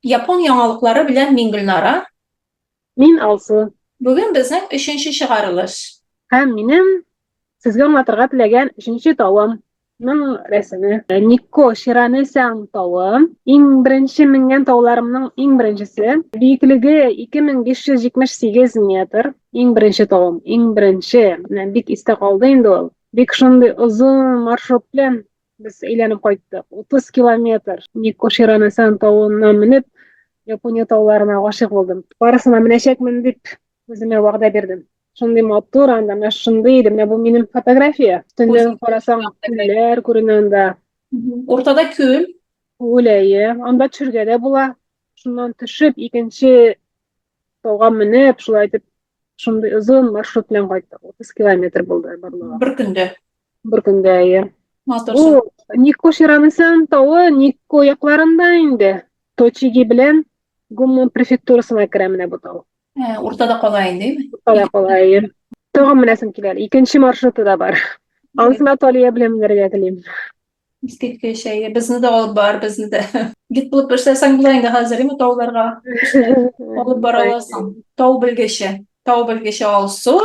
Япон яңалыклары белән мин Гөлнара. Мин Алсу. Бүген безнең өченче чыгарылыш. Һәм минем сезгә аңлатырга теләгән өченче тавым ның рәсеме. Никко Ширанесян тавы. Иң беренче менгән тауларымның иң беренчесе. Биеклеге 2578 метр. Иң беренче тавым, иң беренче. Менә бик истә калды инде ул. Бик шундый озын маршрут белән Без әйләнеп кайттык. 30 километр. Никко Ширанасан тавына менеп, Япония тауларына гашыйк булдым. Барысына менәчәкмен дип үземә вәгъдә бирдем. Шундый матур анда, менә шундый иде. Менә бу минем фотография. Төнлә карасаң, күлләр күренә анда. Уртада күл. Күл, әйе. Анда төшергә дә була. Шуннан төшеп, икенче тауга менеп, шулай итеп, шундый озын маршрут белән кайттык. 30 километр булды барлыгы. Бер көндә. Бер көндә, әйе. Матур. Бу Никко Ширанасан тавы Никко якларында инде. Точиги белән Гумма префектурасына керә менә бу тау. Ә, уртада кала инде, әйеме? Уртада кала, әйе. Тагын менәсем килә. Икенче маршруты да бар. Анысына Талия белән менәргә телим. Искиткеч, әйе. Безне дә алып бар, безне дә. Гид булып эшләсәң була инде хәзер, әйеме, тауларга алып бара аласың. Тау белгече, тау белгече Алсу.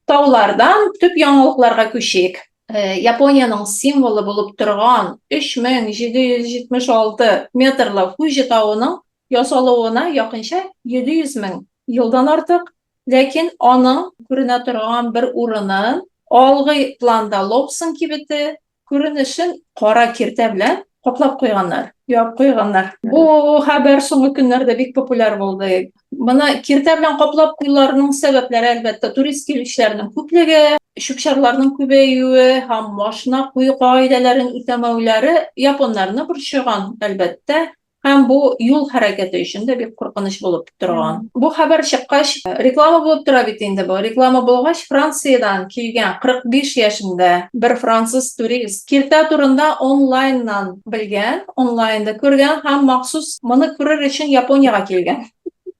Таулардан төп яңалыкларга күчик. Э, Япониянең символы булып торган 3776 метрлы Фуҗи тавының ясалуына якынча 700 мең елдан артык, ләкин аның күренә торган бер урынын алгы планда Лоусон кибете, Күренешен кара киртә белән каплап куйганнар, ябып куйганнар. Бу хәбәр соңгы көннәрдә бик популяр булды. Моны киртә белән каплап куюларының сәбәпләре, әлбәттә, турист килүчеләрнең күплеге, чүп-чарларның күбәюе һәм машина кую кагыйдәләрен үтәмәүләре японнарны борчыган, әлбәттә. Һәм бу юл хәрәкәте өчен дә бик куркыныч булып торган. Бу хәбәр чыккач, реклама булып тора бит инде бу. Реклама булгач, Франциядән килгән 45 яшендә бер француз турист киртә турында онлайннан белгән, онлайнда күргән һәм махсус моны күрер өчен Япониягә килгән.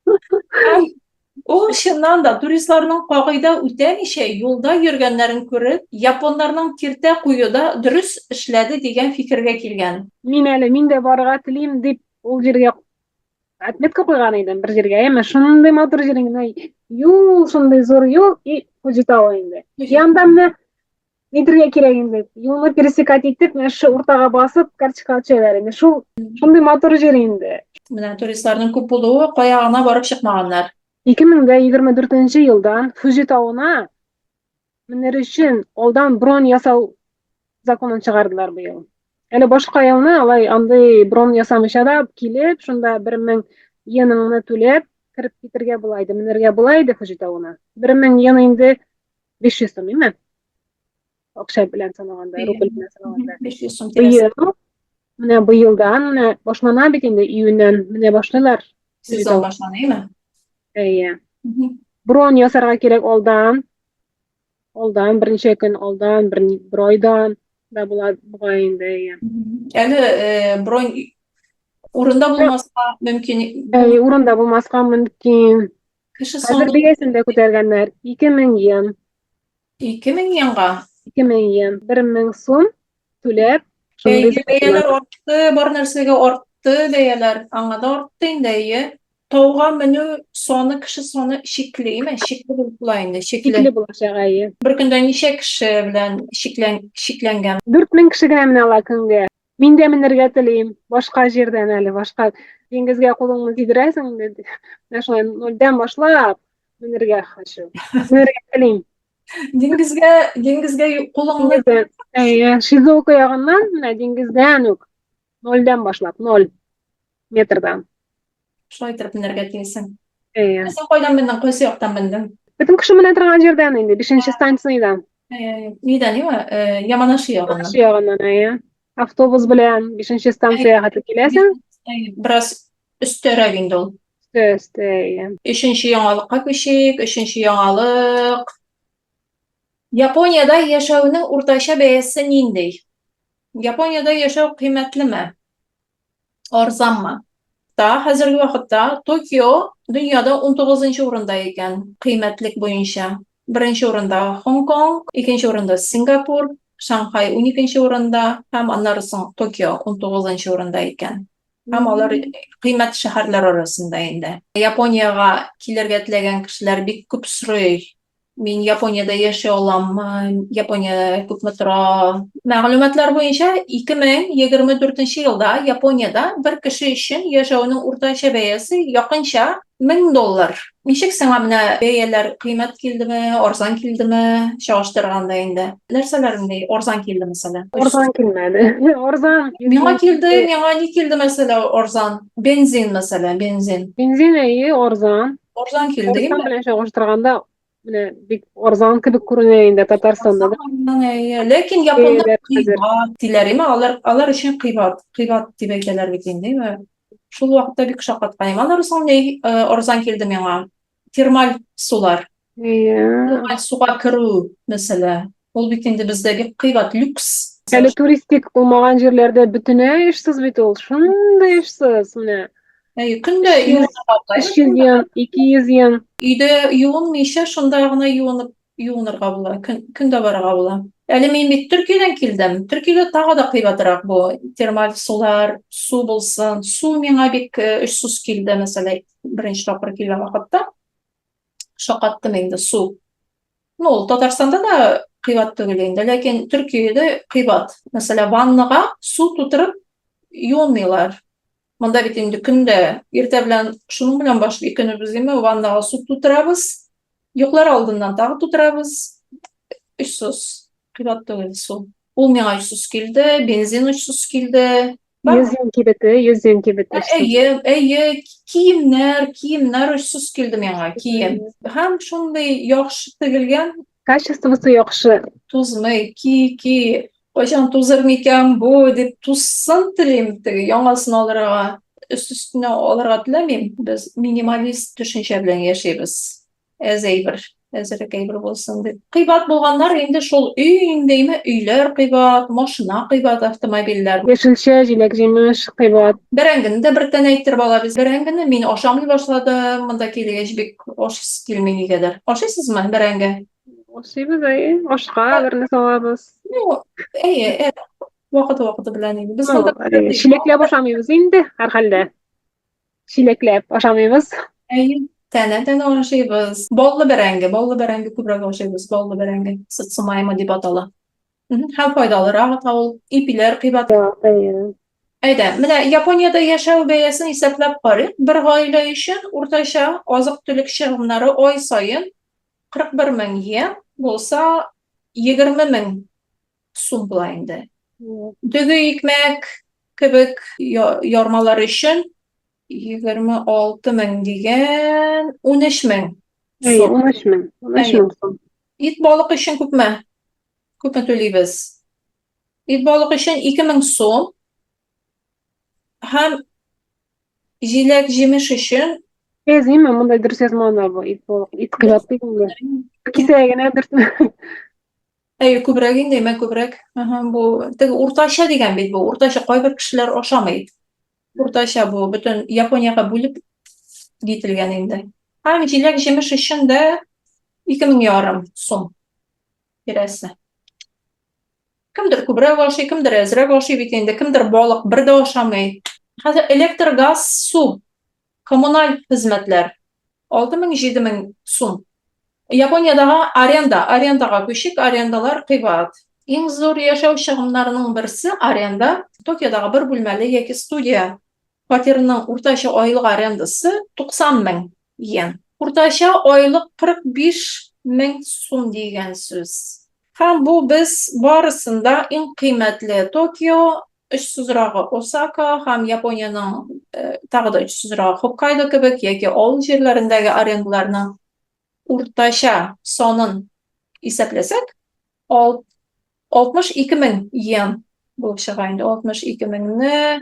Һәм ул чыннан да туристларның кагыйдә үтәмичә юлда йөргәннәрен күреп, японнарның киртә куюда дөрес эшләде дигән фикергә килгән. Мин әле, мин дә барырга телим дип, ул җиргә отметка куйган идем бер җиргә. Әмма шундый матур җир инде, юл, шундый зур юл и Фуҗи тавы инде. Янда менә нитергә кирәк инде. Юлны пересекать итеп, менә шушы уртага басып, карточка төшәләр инде. Шул шундый матур җир инде. Менә туристларның күп булуы кая гына барып чыкмаганнар. 2024 елдан Фуҗи тавына менер өчен алдан бронь ясау законын чыгардылар быел. Әле башка елны алай андый бронь ясамыйча да килеп, шунда 1000 йеныңны түләп кереп китергә була иде, менергә була иде Фуҗи тавына. 1000 йен инде 500 сум, име? Акча белән санаганда, рубль белән санаганда. 500 сум тирәсе. Быел, менә быелдан, менә башлана бит инде июньнән, менә башлыйлар. Сезон башлана, име? Әйе. Бронь ясарга кирәк алдан. Алдан, берничә көн алдан, бер, бер айдан да була бугай инде, әйе. Әле э, бронь урында булмаска мөмкин. Әйе, урында булмаска мөмкин. Кеше Хәзер саны бәясен дә күтәргәннәр. 2000 йен. 2000 йенга. 2000 йен. 1000 сум түләп, шундый Әйе, бәяләр артты, бар нәрсәгә артты бәяләр. Аңа да артты инде, әйе. Тауга менү саны, кеше саны чикле, име? Чикле булып була инде, чикле. Чикле булачак, әйе. Бер көндә ничә кеше белән чиклән, чикләнгән? 4000 кеше генә менә ала көнгә. Мин дә менергә телим. Башка җирдән әле, башка диңгезгә кулыңны тидерәсең инде. Менә шулай нольдән башлап менергә хочу. Менергә телим. Диңгезгә, диңгезгә кулыңны Диңгездән. Әйе, Шизока ягыннан, менә диңгездән үк. Нольдән башлап, ноль метрдан. Шулай итеп менәргә телисең. Әйе. Син кайдан мендең, кайсы яктан мендең? Бөтен кеше менә торган җирдән инде, бишенче станциядән. Нидән, име? Яманаши ягыннан. Яманаши ягыннан, әйе. Автобус белән бишенче станциягә хәтле киләсең. Бераз өстәрәк инде ул. Өстә, өстә, әйе. Өченче яңалыкка күчик. Өченче яңалык. Япониядә яшәүнең уртача бәясе нинди? Япониядә яшәү кыйммәтлеме? Арзанмы? Та хәзерге вакытта Токио дөньяда 19 урында икән кыйммәтлек буенча. Беренче урында Хонг-Конг, икенче урында Сингапур, Шанхай 12 урында һәм аннары соң Токио 19 урында икән. Һәм алар кыйммәт шәһәрләр арасында инде. Япониягә килергә теләгән кешеләр бик күп сорый. Мин Япониядә яши аламмы? Япония күпме тора? Мәгълүматлар буенча 2024 елда Япониядә бер кеше өчен яшәүнең уртача бәясе якынча 1000 доллар. Ничек сиңа менә бәяләр кыйммәт килдеме, арзан килдеме, чагыштырганда инде? Нәрсәләр инде арзан килде мәсәлән? Арзан килмәде. Арзан. Миңа килде, миңа ни килде мәсәлән арзан? Бензин мәсәлән, бензин. Бензин әйе, арзан. Арзан килде. Татарстан белән чагыштырганда менә бик арзан кебек күренә инде Татарстанда да. Әйе, ләкин японнар кыйбат диләр, әйме? Алар алар өчен кыйбат, кыйбат дип әйтәләр бит инде, әйме? Шул вакытта бик шаккаткан. Аннары соң ни э, арзан килде миңа? Термаль сулар. Әйе. Термаль суга керү мәсәлә. Ул бит инде бездә бик кыйбат, люкс. Әле туристик булмаган җирләрдә бөтенләй эшсез бит ул. Шундый эшсез менә. Әйе, көндә юынырга була. 300 йен, 200 йен. Өйдә юынмыйча, шунда гына юынып юынырга була, көн, көндә барырга була. Әле мин бит Төркиядән килдем. Төркиядә тагы да кыйбатрак бу термаль сулар, су булсын. Су миңа бик э, очсыз килде, мәсәлән, беренче тапкыр килгән вакытта. Шакаттым инде су. Ну, ул Татарстанда да кыйбат түгел инде, ләкин Төркиядә кыйбат. Мәсәлән, ваннага су тутырып юынмыйлар. Монда бит инде көндә иртә белән шуның белән башлый көнебез, димме, ваннага су тутырабыз. Йоклар алдыннан тагы тутырабыз. Очсыз, кыйбат түгел су. Ул миңа очсыз килде, бензин очсыз килде. 100 йен кибете, 100 йен кибете. Әйе, әйе, киемнәр, киемнәр очсыз килде миңа, кием. Һәм шундый яхшы тегелгән. Качествосы яхшы. Тузмый, ки, ки. Кайчан тузыр микән бу дип тузсын телим, теге яңасын алырга, өст өстенә алырга теләмим. Без минималист төшенчә белән яшибез. Әз әйбер, әзрәк әйбер булсын дип. Кыйбат булганнар инде шул өй индеме, өйләр кыйбат, машина кыйбат, автомобильләр. Яшелчә, җиләк-җимеш кыйбат. Бәрәңгене дә бер тән әйттереп алабыз. Бәрәңгене мин ашамый башладым, монда килгәч бик ашыйсы килми нигәдер. Ашыйсызмы бәрәңге? Ашыйбыз, әйе. Ашка берне салабыз. Ну, әйе, вакыты-вакыты белән инде. Без монда чиләкләп ашамыйбыз инде, һәрхәлдә. Чиләкләп ашамыйбыз. Әйе, тәнә-тәнә ашыйбыз. Баллы бәрәңге, баллы бәрәңге күбрәк ашыйбыз, баллы бәрәңге. Сацумайма дип атала. Һәм файдалырак та ул. Ипиләр кыйбат. Әйе. Әйдә, менә Япониядә яшәү бәясен исәпләп карыйк. Бер гаилә өчен уртача азык-төлек чыгымнары ай саен 41 мең йен булса, 20 мең сум була инде. Дөге икмәк кебек ярмалар өчен 26 мең дигән 13 мең сум. 13 мең, 13 мең сум. Ит балык өчен күпме? Күпме түлибез? Ит балык өчен 2000 сум. Һәм җиләк-җимеш өчен Языймы, монда дөрес язмаган бу ит балык. Ит кыйбат бит инде. Кисә генә дөресме? Әйе, күбрәк инде, әмма күбрәк. Ага, бу теге уртача дигән бит бу. Уртача кайбер кешеләр ашамый. Уртача бу бөтен Япониягә бүлеп кителгән инде. Һәм җиләк-җимеш өчен дә 2000 ярым сум тирәсе. Кемдер күбрәк ашый, кемдер әзрәк ашый бит инде, кемдер балык бер дә ашамый. Хәзер электр, газ, су, коммуналь хезмәтләр 6000-7000 сум. Япониядагы аренда, арендага күчик, арендалар кыйбат. Иң зур яшәү чыгымнарының берсе аренда. Токиодагы бер бүлмәле яки студия фатирының уртача айлык арендасы 90 мең йен. Уртача айлык 45 мең сум дигән сүз. Һәм бу без барысын да иң кыйммәтле Токио, очсызрагы Осака һәм Япониянең э, тагы да очсызрагы Хоккайдо кебек яки авыл җирләрендәге арендаларның уртача санын исәпләсәк, 62 мең йен булып чыга инде. 62 меңне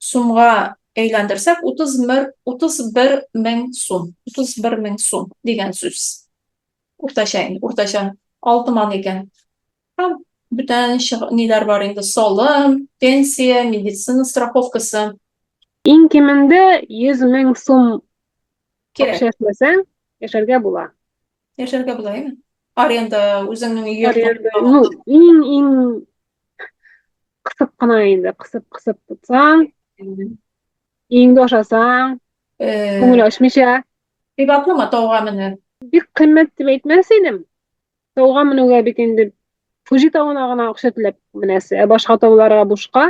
сумга әйләндерсәк, 31 31 мең сум. 31 мең сум дигән сүз. Уртача инде, уртача алтыман икән. Һәм бүтән ниләр бар инде, салым, пенсия, медицина страховкасы. Иң кимендә 100 мең сум акча эшләсәң, яшәргә була. Яшәргә була, әйме? Аренда үзеңнең йортың. Аренда, ну, иң иң кысып кына инде, кысып-кысып тотсаң. Өеңдә ашасаң, күңел ачмыйча. Кыйбатлымы тауга менү? Бик кыйммәт дип әйтмәс идем. Тауга менүгә бит инде Фуҗи тавына гына акча түләп менәсе, ә башка тауларга бушка.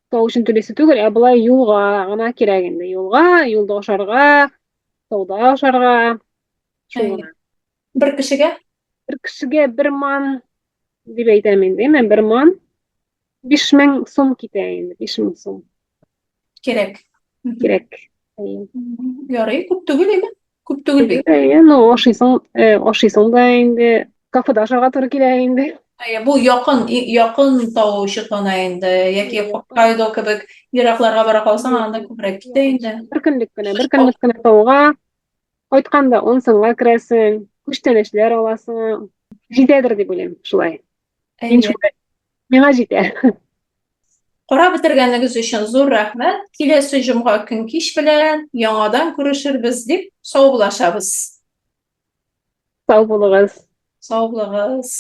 Тау өчен түлисе түгел, ә болай юлга гына кирәк инде. Юлга, юлда ашарга, тауда ашарга. Шул гына. Бер кешегә? Бер кешегә бер ман дип әйтәм инде, әмма бер ман 5000 сум китә инде, 5000 сум. Кирәк. Кирәк. Ярый, күп түгел инде. Күп түгел бит. Әйе, ну ашыйсың, э, ашыйсың да инде, кафеда ашарга туры килә инде. Әйе, бу якын, якын тау чыклана инде, яки Хоккайдо кебек еракларга бара калсаң, анда күбрәк китә инде. Бер көнлек кенә, бер көнлек кенә тауга кайтканда онсынга керәсең, күчтәнәчләр аласың. Җитәдер дип уйлыйм, шулай. Мин шулай. Миңа җитә. Карап бетергәнегез өчен зур рәхмәт. Киләсе җомга көн кич белән яңадан күрешербез дип саубуллашабыз. Сау булыгыз. Сау булыгыз.